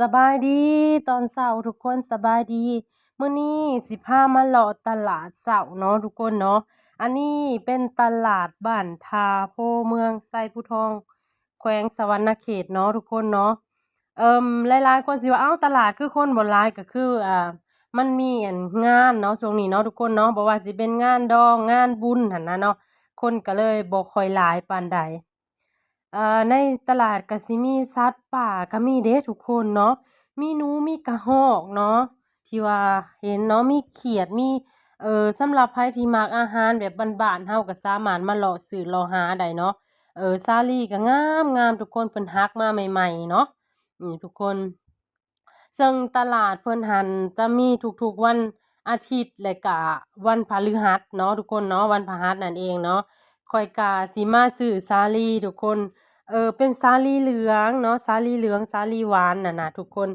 ສະບາຍດີຕອນເຊົ້າທຸກຄົນ ສະບາຍດີ. ມື້ນີ້ຊິພາມາເລາະຕະຫຼາດເຊົ້າເນາະທຸກຄົນເນາະ. ອັນນີ້ເປັນຕະຫຼາດບ້ານທ່າໂພ ເມືອງໄຊພູທອງ ແຂວງສະຫວັນນະເຂດເນາະທຸກຄົນເນາະ. ເອີ່ມ ຫຼາຍໆຄົນຊິວ່າ ເອົ້າ ຕະຫຼາດຄືຄົນບໍ່ຫຼາຍ ກໍຄື ອ່າ ມັນມີອັນງານເນາະ ຊ່ວງນີ້ເນາະທຸກຄົນເນາະ, ບໍ່ວ່າຊິເປັນງານດອງ ງານບຸນຫັ້ນນະເນາະ ຄົນກໍເລີຍບໍ່ຄ່ອຍຫຼາຍປານໃດ. ເອີ່ ໃນຕະຫຼາດກໍຊິມີສັດປ່າກໍມີເດ້ທຸກຄົນເນາະ, ມີໜູ ມີກະຮອກເນາະ ທີ່ວ່າເຫັນເນາະ, ມີຂຽດ ມີ ເອີ່ ສຳລັບໃຜທີ່ມັກອາຫານແບບບ້ານໆ ເຮົາກໍສາມາດມາເລາະຊື້ເລາະຫາໄດ້ເນາະ. ເອີ່ ສາລີກໍງາມໆ ທຸກຄົນ ເພິ່ນຫັກມາໃໝ່ໆເນາະ ນີ້ທຸກຄົນ. ເຊິ່ງຕະຫຼາດເພິ່ນຫັ້ນຈະມີທຸກໆວັນອາທິດ ແລະກະວັນພະລືຫັດເນາະທຸກຄົນເນາະ, ວັນພະຫັດນັ້ນເອງເນາະ. ຂ້ອຍກະຊິມາຊື້ສາລີທຸກຄົນ ເອີ່ ເປັນສາລີເຫຼືອງເນາະ, ສາລີເຫຼືອງ ສາລີຫວານນັ້ນນະທຸກຄົນ,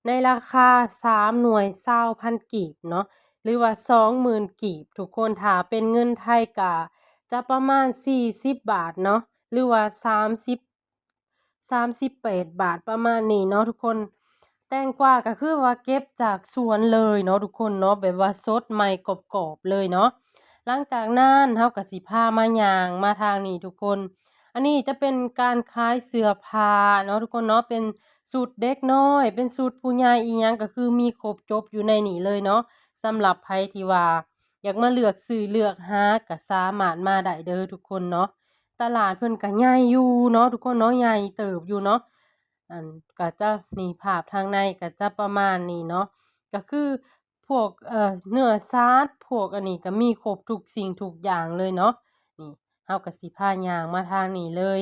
ໃນລາຄາສາມໜ່ວຍຊາວພັນກີບເນາະ ຫຼືວ່າສອງໝື່ນກີບທຸກຄົນ. ຖ້າເປັນເງິນໄທກະຈະປະມານສີ່ສິບບາດເນາະ ຫຼືວ່າສາມສິບ ສາມສິບແປດບາດປະມານນີ້ເນາະທຸກຄົນ. ແຕງກວາກໍຄືວ່າເກັບຈາກສວນເລີຍເນາະທຸກຄົນເນາະ, ແບບວ່າສົດໃໝ່ກອບໆເລີຍເນາະ. ຫຼັງຈາກນັ້ນເຮົາກໍຊິພາມາຍ່າງມາທາງນີ້ທຸກຄົນ. ອັນນີ້ຈະເປັນການຂາຍເສື້ອຜ້າເນາະທຸກຄົນເນາະ, ເປັນຊຸດເດັກນ້ອຍ ເປັນຊຸດຜູ້ໃຫຍ່ ອີ່ຫຍັງກໍຄືມີຄົບຈົບຢູ່ໃນນີ້ເລີຍເນາະ. ສຳລັບໃຜທີ່ວ່າຢາກມາເລືອກຊື້ເລືອກຫາກໍສາມາດມາໄດ້ເດີທຸກຄົນເນາະ. ຕະຫຼາດເພິ່ນກະໃຫຍ່ຢູ່ເນາະທຸກຄົນເນາະ, ໃຫຍ່ເຕີບຢູ່ເນາະ. ອັນກະຈະ ນີ້ ພາບທາງໃນກະຈະປະມານນີ້ເນາະ, ກະຄືພວກ ເອີ່ ເນື້ອສັດ ພວກອັນນີ້ກະມີຄົບທຸກສິ່ງທຸກຢ່າງເລີຍເນາະ. ນີ້ ເຮົາກະຊິພາຍ່າງມາທາງນີ້ເລີຍ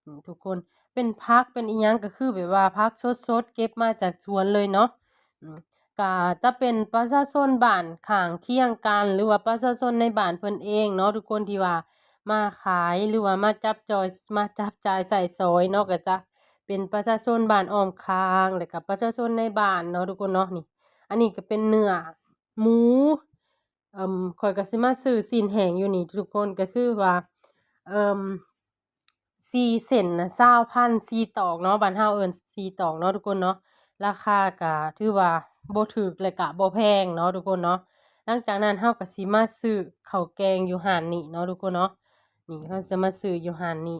ນີ້ທຸກຄົນ. ເປັນຜັກເປັນອີ່ຫຍັງກະຄືແບບວ່າຜັກສົດໆ ເກັບມາຈາກສວນເລີຍເນາະ. ອືມ ກະຈະເປັນປະຊາຊົນບ້ານຂ້າງຄຽງກັນ ຫຼືວ່າປະຊາຊົນໃນບ້ານເພິ່ນເອງເນາະທຸກຄົນ ທີ່ວ່າມາຂາຍ ຫຼືວ່າມາຈັບຈ່ອຍ ມາຈັບຈ່າຍໃຊ້ສອຍເນາະ, ກະຈະເປັນປະຊາຊົນບ້ານອ້ອມຂ້າງ ແລ້ວກະປະຊາຊົນໃນບ້ານເນາະທຸກຄົນເນາະ. ນີ້ ອັນນີ້ກະເປັນເນື້ອໝູ ເອີ່ມ ຂ້ອຍກະຊິມາຊື້ຊີ້ນແຫ້ງຢູ່ນີ້ທຸກຄົນ ກະຄືວ່າ ເອີ່ມ ສີ່ເສັ້ນນະ ຊາວພັນ ສີ່ຕອກເນາະ, ບ້ານເຮົາເອີ້ນສີ່ຕອກເນາະທຸກຄົນເນາະ. ລາຄາກະຖືວ່າບໍ່ຖືກ ແລະກະບໍ່ແພງເນາະທຸກຄົນເນາະ. ຫຼັງຈາກນັ້ນເຮົາກະຊິມາຊື້ເຂົ້າແກງຢູ່ຮ້ານນີ້ເນາະທຸກຄົນເນາະ. ນີ້ ເຮົາຈະມາຊື້ຢູ່ຮ້ານນີ້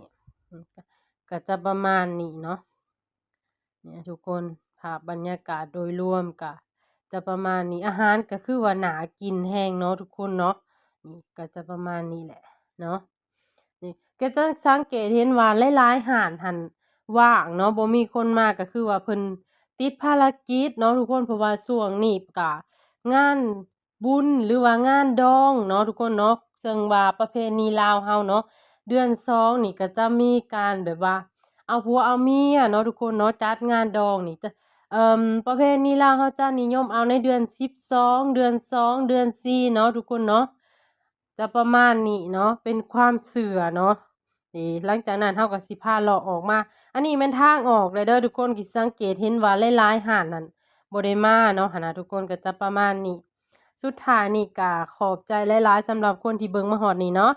ກະຈະປະມານນີ້ເນາະ. ນີ້ທຸກຄົນ ພາບບັນຍາກາດໂດຍລວມກະຈະປະມານນີ້. ອາຫານກະຄືວ່າໜ້າກິນແຮງເນາະທຸກຄົນເນາະ. ນີ້ກະຈະປະມານນີ້ແຫຼະເນາະ. ນີ້ກະຈະສັງເກດເຫັນວ່າຫຼາຍໆຮ້ານຫັ້ນວ່າງເນາະ ບໍ່ມີຄົນມາ ກະຄືວ່າເພິ່ນຕິດພາລະກິດເນາະທຸກຄົນ, ເພາະວ່າຊ່ວງນີ້ກະງານບຸນ ຫຼືວ່າງານດອງເນາະທຸກຄົນເນາະ. ເຊິ່ງວ່າປະເພນີລາວເຮົາເນາະ ເດືອນສອງນີ້ກະຈະມີການແບບວ່າເອົາຜົວເອົາເມຍເນາະທຸກຄົນເນາະ, ຈັດງານດອງນີ້ ຈະ ເອີ່ມ ປະເພນີລາວເຮົາຈະນິຍົມເອົາໃນເດືອນສິບສອງ ເດືອນສອງ ເດືອນສີ່ເນາະທຸກຄົນເນາະ. ຈະປະມານນີ້ເນາະ ເປັນຄວາມເຊື່ອເນາະ. ເອີ ຫຼັງຈາກນັ້ນເຮົາກໍຊິພາເລາະອອກມາ. ອັນນີ້ແມ່ນທາງອອກແລ້ວເດີທຸກຄົນ, ທີ່ສັງເກດເຫັນວ່າຫຼາຍໆຮ້ານນັ້ນບໍ່ໄດ້ມາເນາະ ຫັ້ນນະທຸກຄົນ. ກໍຈະປະມານນີ້. ສຸດທ້າຍນີ້ກໍຂອບໃຈຫຼາຍໆສຳລັບຄົນທີ່ເບິ່ງມາຮອດນີ້ເນາະ.